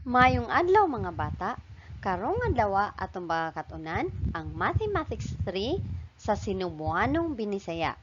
Maayong adlaw, mga bata. Karong adlaw, atong pagakat-unan ang Mathematics 3 sa Sinubuanong Binisaya.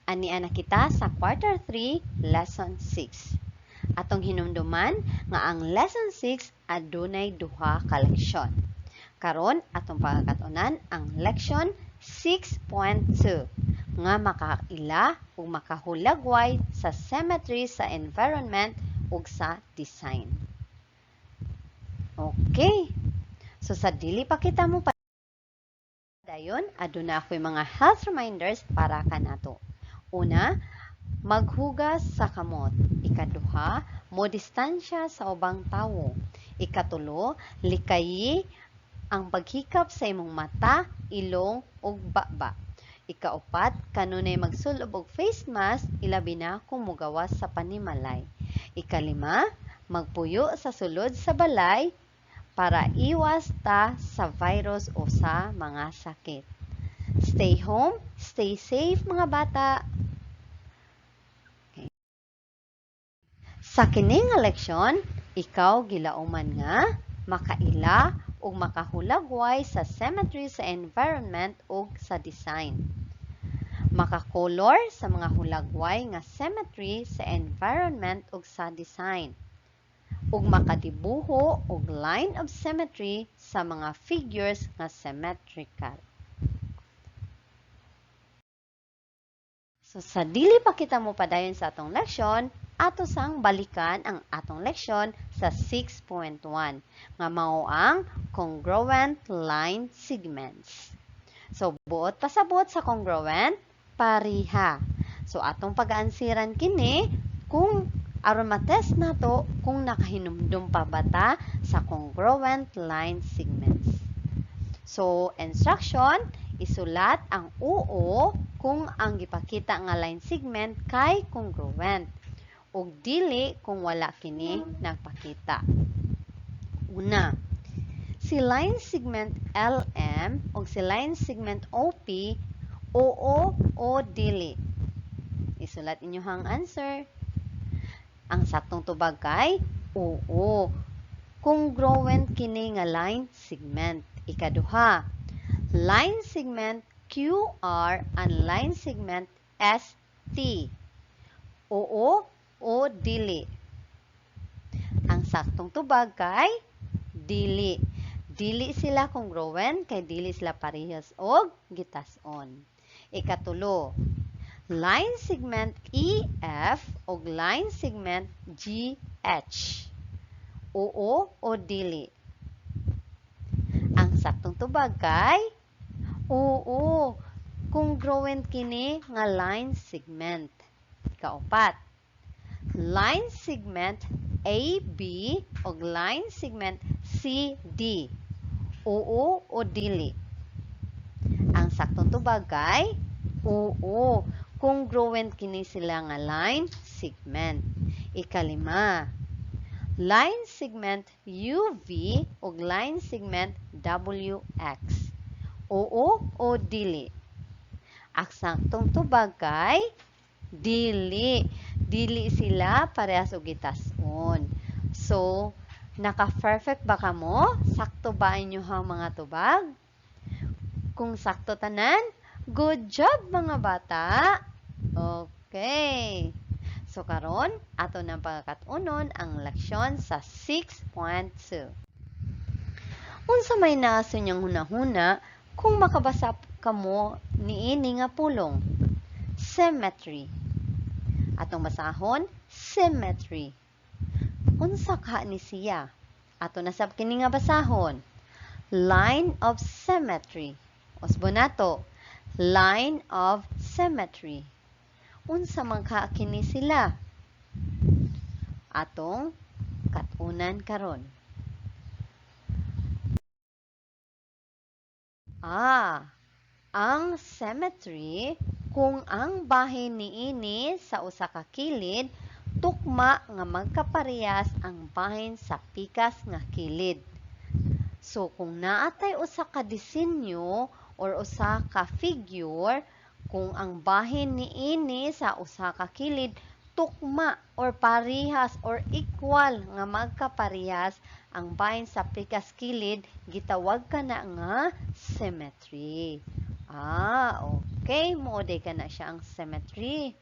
Ania na kita sa Quarter 3, Lesson 6. Atong hinumduman nga ang Lesson 6 adunay duha ka leksyon. Karon, atong pagakat-unan ang leksyon 6.2 nga makaila ug makahulagway sa symmetry sa environment ug sa design. Okay. So sa dili pa kita mo padayon, aduna ako'y mga health reminders para kanato. Una, maghugas sa kamot. Ikaduha, mo distansya sa ubang tawo. Ikatulo, likayi ang paghikap sa imong mata, ilong ug baba. Ikaupat, kanunay magsulob og face mask, ilabi na kung mogawas sa panimalay. Ikalima, magpuyo sa sulod sa balay para iwas ta sa virus o sa mga sakit. Stay home, stay safe, mga bata. Okay. Sa kini nga leksyon, ikaw gilauman nga makaila ug makahulagway sa symmetry sa environment ug sa design. Makakolor sa mga hulagway nga symmetry sa environment ug sa design, ug makadibuho og line of symmetry sa mga figures nga symmetrical. So sa dili pa kita mo padayon sa atong leksyon, ato sang balikan ang atong leksyon sa 6.1 nga mao ang congruent line segments. So buot pasabot sa congruent, pareha. So atong pag-aansiran kini kung aron matest nato kung nakahinumdum pa ba ta sa congruent line segments. So instruction, isulat ang oo kung ang gipakita nga line segment kay congruent ug dili kung wala kini nagpakita. Una, si line segment LM ug si line segment OP, oo o dili? Isulat inyong answer. Ang saktong tubag kay oo. Congruent kini nga line segment. Ikaduha, line segment QR and line segment ST. Oo o dili? Ang saktong tubag kay dili. Dili sila congruent kay dili sila parehas og gitas-on. Ikatulo, line segment EF ug line segment GH. Oo o dili? Ang saktong tubag kay oo. Congruent kini nga line segment. Kaupat, line segment AB ug line segment CD. Oo o dili? Ang saktong tubag kay oo. Congruent kini sila nga line segment. Ikalima, line segment UV ug line segment WX. Oo o dili? Ang saktong tubag kay dili. Dili sila parehas og gitas-on. So, naka-perfect ba kamo? Sakto ba inyong mga tubag? Kung sakto tanan, good job, mga bata! Okay. So karon, ato nang pagkat-unon ang leksyon sa 6.2. Unsa may naa sa inyong hunahuna kung makabasa kamo niini nga pulong? Symmetry. Atong basahon, symmetry. Unsa ka ni siya? Ato na sab kini nga basahon. Line of symmetry. Usbon nato. Line of symmetry. Unsa man ka kini sila? Atong kat-unan karon. Ang symmetry, kung ang bahin niini sa usa ka kilid tukma nga magkaparehas ang bahin sa pikas nga kilid. So kung naa tay usa ka disenyo or usa ka figure, kung ang bahin niini sa usa ka kilid Tukma or parehas or equal nga magkaparehas ang bahin sa pikas kilid, gitawag kana nga symmetry. Ah, okay. Mao diay kana siya ang symmetry.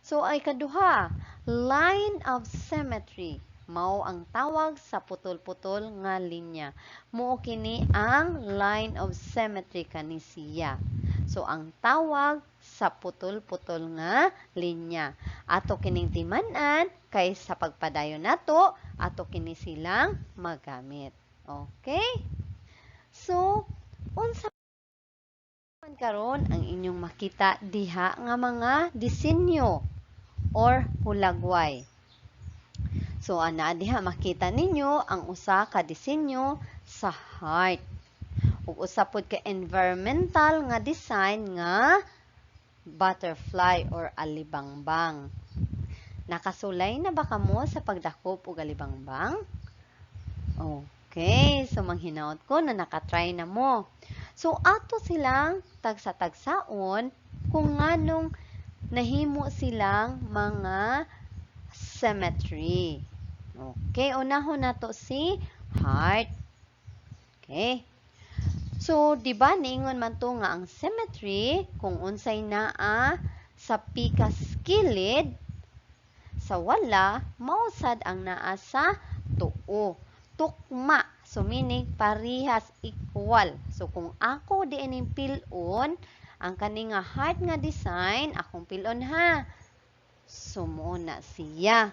So, ay kaduha, line of symmetry. Mao ang tawag sa putol-putol nga linya. Mao kini ang line of symmetry, kani siya. So, ang tawag sa putol-putol nga linya. Ato kining timan-an kay sa pagpadayon nato, ato kini silang magamit. Okay? So, unsa man karon ang inyong makita diha nga mga disenyo or hulagway? So, ana diha makita ninyo ang usa ka disenyo sa heart. Ug usa pod ka environmental nga design nga butterfly or alibangbang. Nakasulay na ba kamo sa pagdakop og alibangbang? Okay, so manghinaot ko na nakatry na mo. So ato silang tagsa-tagsaon kung nganong nahimo silang mga symmetry. Okay, unahon nato si heart. Okay. So, di ba niingon man to nga ang symmetry kung unsay naa sa pikas kilid sa wala, mao sad ang naa sa tuo. Tukma. So, meaning parehas, equal. So, kung ako di ining pil-on, ang kani nga heart nga design, akong pil-on ha. So, mao na siya.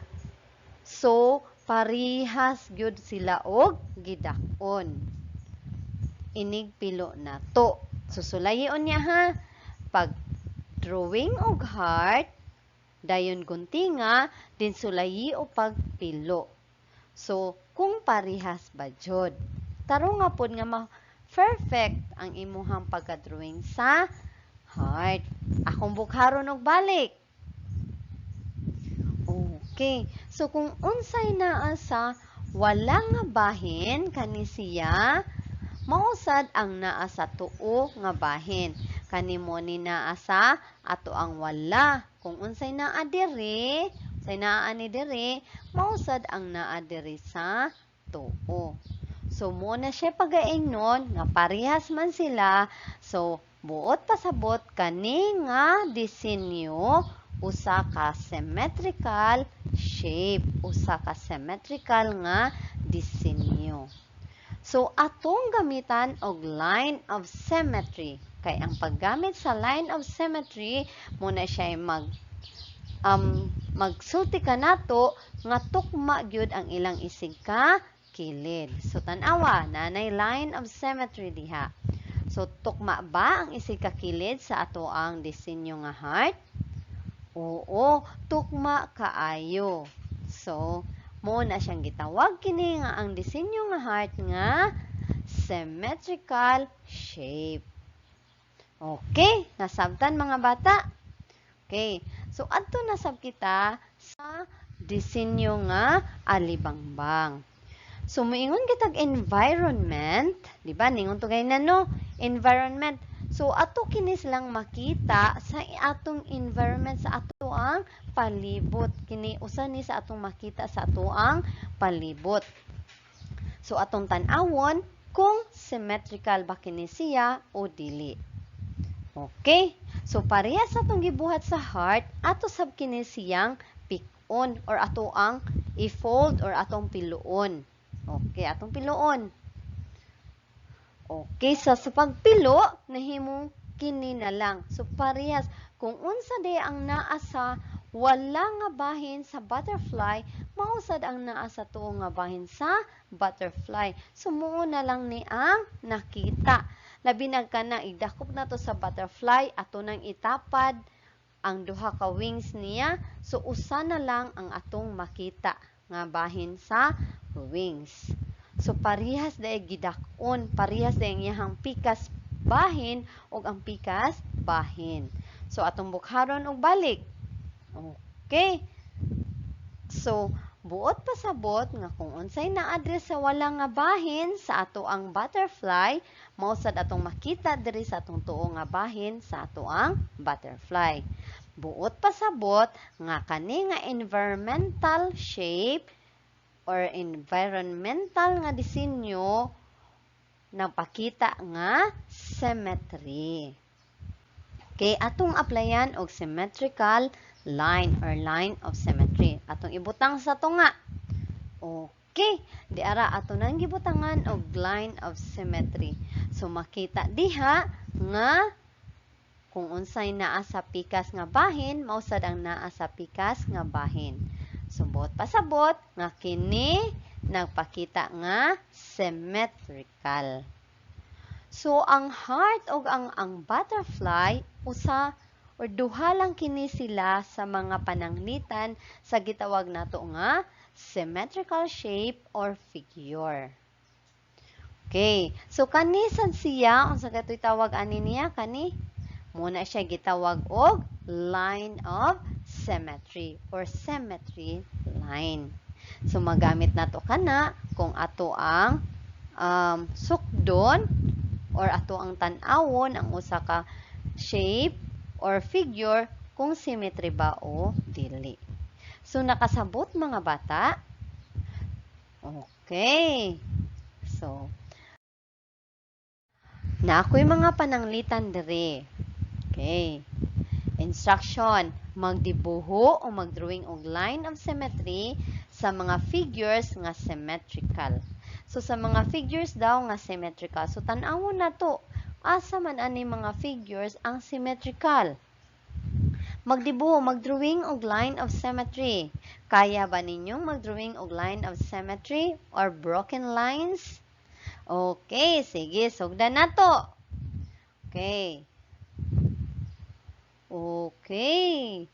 So, parehas gyud sila og gidak-on. Inig pilo na to. Susulayon niya ha. Pag drawing og heart, dayon guntinga, din sulayi o pagpilo. So, kung parehas ba jud. Tarong nga pod nga ma-perfect ang imuhang pagka-drawing sa heart. Akong bukharon og balik. Okay. So, kung unsay naa sa wala nga bahin, kani siya, mao sad ang naa sa tuo nga bahin. Kani mo ni naa sa ato ang wala. Kung unsay naa diri, unsay naa ni diri, mao sad ang naa diri sa tuo. So, mo na siya pagaingnon nga parehas man sila. So, buot pasabot kani nga disenyo usa ka symmetrical shape, usa ka symmetrical nga disenyo. So, atong gamitan og line of symmetry. Kay ang paggamit sa line of symmetry, mo na siya magsulti ka nato nga tukma gyud ang ilang isig ka kilid. So, tan-awa, nanay line of symmetry diha. So, tukma ba ang isig ka kilid sa ato ang disenyo nga heart? Oo, tukma kaayo. So, mo na siyang gitawag kini nga ang disenyo nga heart nga symmetrical shape. Okay, nasabtan mga bata? Okay, so adto na sab kita sa disenyo nga alibangbang. So moingon kitag environment, di ba? Ningon to na no, environment. So ato kini silang makita sa atong environment, sa ato ang palibot. Kini usa ni sa atong makita sa ato ang palibot. So atong tan-awon kung symmetrical ba kini siya o dili. Okay? So parehas sa atong gibuhat sa heart, ato sab kini siyang pick-on or ato ang i-fold or atong piluon. Okay, atong piluon. Okay, sa pagpilo, nahimong kini na lang. So parehas, kung unsa day ang naa sa wala nga bahin sa butterfly, mao sad ang naa sa tuo nga bahin sa butterfly. So muo na lang ni ang nakita. Labi na kana igdakop nato sa butterfly, ato nang itapad ang duha ka wings niya. So usa na lang ang atong makita nga bahin sa wings. So parehas day gidak-on, parehas day ang iyahang pikas bahin ug ang pikas bahin. So atong bukharon og balik. Okay. So buot pasabot nga kung unsay naa diri sa wala nga bahin sa ato ang butterfly, mao sad atong makita diri sa atong tuo nga bahin sa ato ang butterfly. Buot pasabot nga kani nga environmental shape or environmental nga disenyo nagpakita nga symmetry. Okay, atong applyan og symmetrical line or line of symmetry. Atong ibutang sa tunga. Okay, di ara ato nang gibutangan og line of symmetry. So makita diha nga kung unsay naa sa pikas nga bahin, mao sad ang naa sa pikas nga bahin. So buot pasabot nga kini nagpakita nga symmetrical. So ang heart og ang butterfly, usa or duha lang kini sila sa mga pananglitan sa gitawag nato nga symmetrical shape or figure. Okay, so kani sad siya, unsa katoy tawag ani niya kani? Muna siya gitawag og line of symmetry or symmetry line. So magamit nato kana kung ato ang sukdon or ato ang tan-awon ang usa ka shape or figure kung symmetry ba o dili. So nakasabot, mga bata? Okay. So naa ko'y mga pananglitan diri. Okay. Instruction: magdibuho o magdrawing og line of symmetry sa mga figures nga symmetrical. So sa mga figures daw nga symmetrical. So tan-awon nato asa man ani mga figures ang symmetrical. Magdibuho, magdrawing og line of symmetry. Kaya ba ninyong magdrawing og line of symmetry or broken lines? Okay, sige, sugdan nato. Okay. Okay.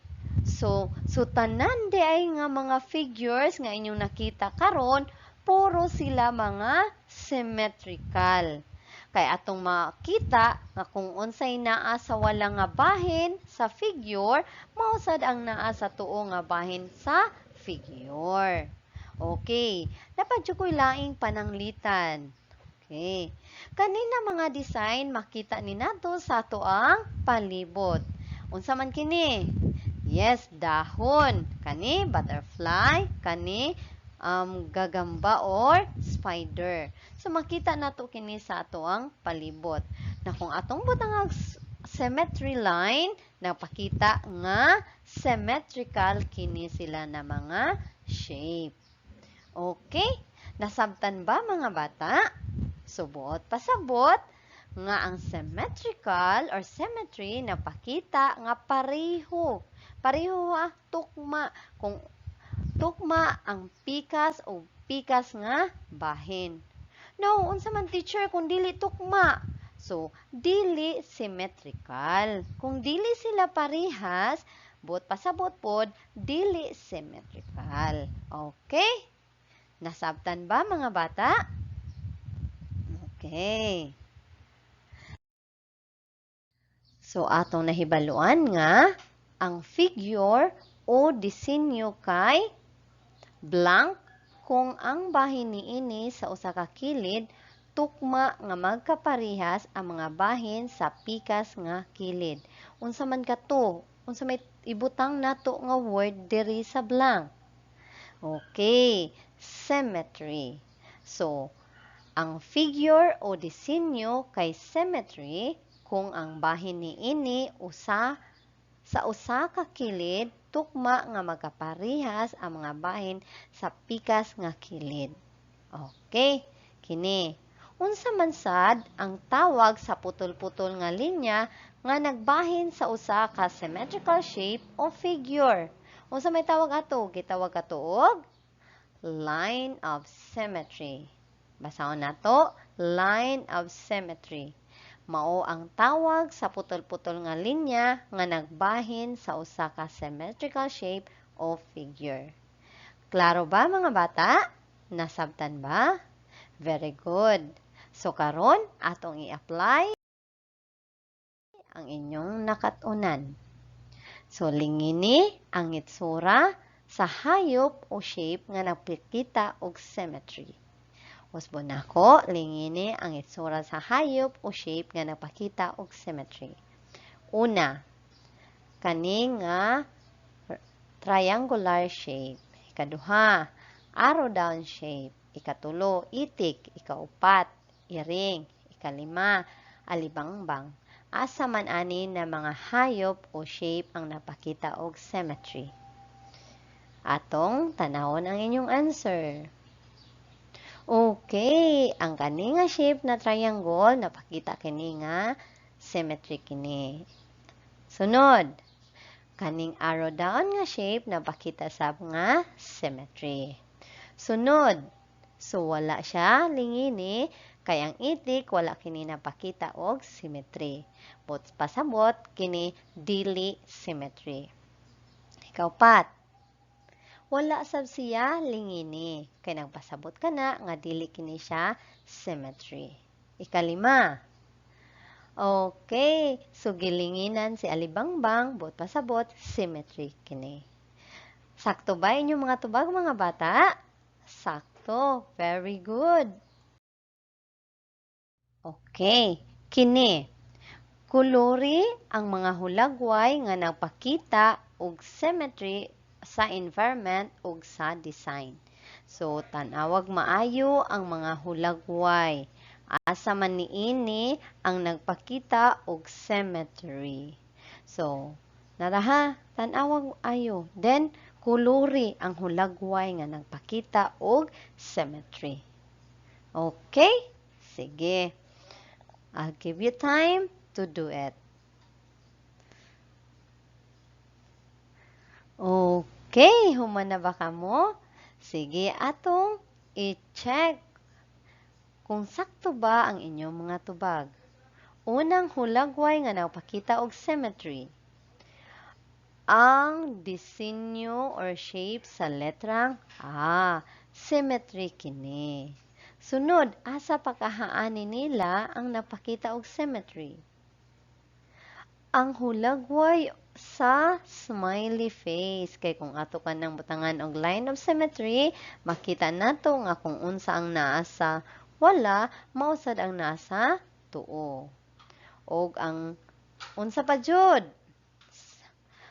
So tanan di ay nga mga figures nga inyong nakita karon, puro sila mga symmetrical. Kay atong makita nga kung unsay naa sa wala nga bahin sa figure, mao sad ang naa sa tuo nga bahin sa figure. Okay, dapat jud ko'y laing pananglitan. Okay. Kanina mga design makita ni nato sa ato ang palibot. Unsa man kini? Yes, dahon. Kani butterfly, kani gagamba or spider. So makita nato kini sa ato ang palibot. Na kung atong butangag symmetry line, nagpakita nga symmetrical kini sila na mga shape. Okay? Nasabtan ba, mga bata? Subot pasabot nga ang symmetrical or symmetry napakita nga pareho. Pareho ha, tukma. Kung tukma ang pikas o pikas nga bahin. No, unsa man, teacher, kung dili tukma? So, dili symmetrical. Kung dili sila parehas, buot pasabot pod, dili symmetrical. Okay? Nasabtan ba, mga bata? Okay. So, atong nahibaluan nga ang figure o disenyo kay blank kung ang bahin niini sa usa ka kilid tukma nga magkaparehas ang mga bahin sa pikas nga kilid. Unsa man kato? Unsa may ibutang nato nga word diri sa blank? Okay, symmetry. So, ang figure o disenyo kay symmetry kung ang bahin niini usa sa usa ka kilid tukma nga magkaparehas ang mga bahin sa pikas nga kilid. Okay, kini. Unsa man sad ang tawag sa putol-putol nga linya nga nagbahin sa usa ka symmetrical shape o figure? Unsa may tawag ato? Gitawag ato og line of symmetry. Basahon nato, line of symmetry. Mao ang tawag sa putol-putol nga linya nga nagbahin sa usa ka symmetrical shape o figure. Klaro ba, mga bata? Nasabtan ba? Very good. So karon atong i-apply ang inyong nakat-unan. So lingini ang itsura sa hayop o shape nga nagpakita og symmetry. Usbon nako, lingini ang itsura sa hayop o shape nga nagpakita og symmetry. Una, Kani nga triangular shape. Ikaduha, arrow down shape. Ikatulo, itik. Ikaupat, iring. Ikalima, alibangbang. Asa man ani na mga hayop o shape ang napakita og symmetry? Atong tanawon ang inyong answer. Okay, ang kani nga shape na triangle, napakita kini nga symmetry kini. Sunod, kaning arrow down nga shape, napakita sab nga symmetry. Sunod, so wala siya lingini kay ang itik wala kini napakita og symmetry. But pasabot kini dili symmetry. Ikaupat, wala sab siya lingini kay nagpasabot kana nga dili kini siya symmetry. Ikalima, okay, so gilinginan si alibangbang, buot pasabot symmetry kini. Sakto ba inyong mga tubag, mga bata? Sakto, very good. Okay, kini. Kuluri ang mga hulagway nga nagpakita og symmetry sa environment ug sa design. So, tan-awag maayo ang mga hulagway. Asa man niini ang nagpakita og symmetry? So, naraha, tan-awag ayo. Then, kuluri ang hulagway nga nagpakita og symmetry. Okay? Sige. I'll give you time to do it. Okay, human na ba kamo? Sige, atong i-check kung sakto ba ang inyong mga tubag. Unang hulagway nga nagpakita og symmetry. Ang disenyo or shape sa letrang A, symmetry kini. Sunod, asa pa kahaani nila ang napakita og symmetry? Ang hulagway sa smiley face. Kay kung ato ka nang butangan og line of symmetry, makita nato nga kung unsa ang naa sa wala, mao sad ang nasa tuo. Og ang unsa pa jud?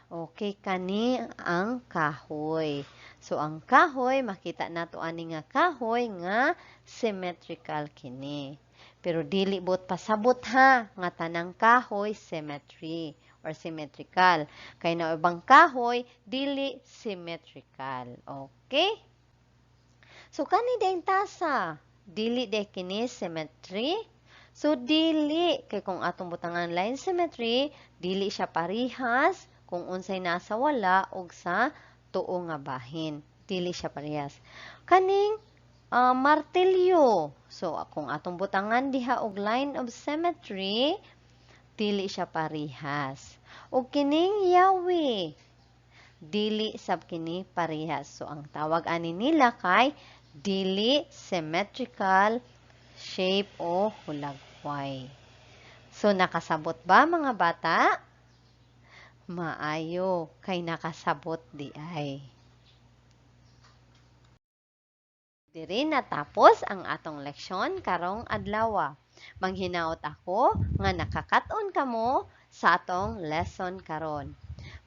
Okay, kani ang kahoy. So, ang kahoy, makita nato ani nga kahoy nga symmetrical kini. Pero dili bot pasabot ha, nga tanang kahoy symmetry or symmetrical. Kay na ubang kahoy, dili symmetrical. Okay? So, kani dayong tasa, dili day kini symmetry. So, dili. Kay kung atong butangan line symmetry, dili siya parihas kung unsay nasa wala og sa tuo nga bahin. Dili siya parehas. Kaning martilyo. So, kung atong butangan diha og line of symmetry, dili siya parehas. Og kining yawi, dili sab kini parehas. So, ang tawag ani nila kay dili symmetrical shape o hulagway. So, nakasabot ba mga bata? Maayo, kay nakasabot di ay. Diri natapos ang atong leksyon karong adlawa. Manghinaot ako nga nakakaton kamo sa atong lesson karon.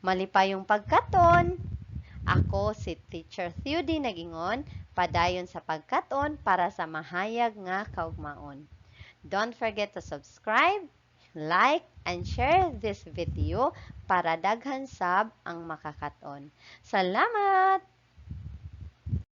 Malipayong pagkaton. Ako si Teacher Theody nagingon, padayon sa pagkaton para sa mahayag nga kaugmaon. Don't forget to subscribe, like, and share this video para daghan sab ang makakaton. Salamat!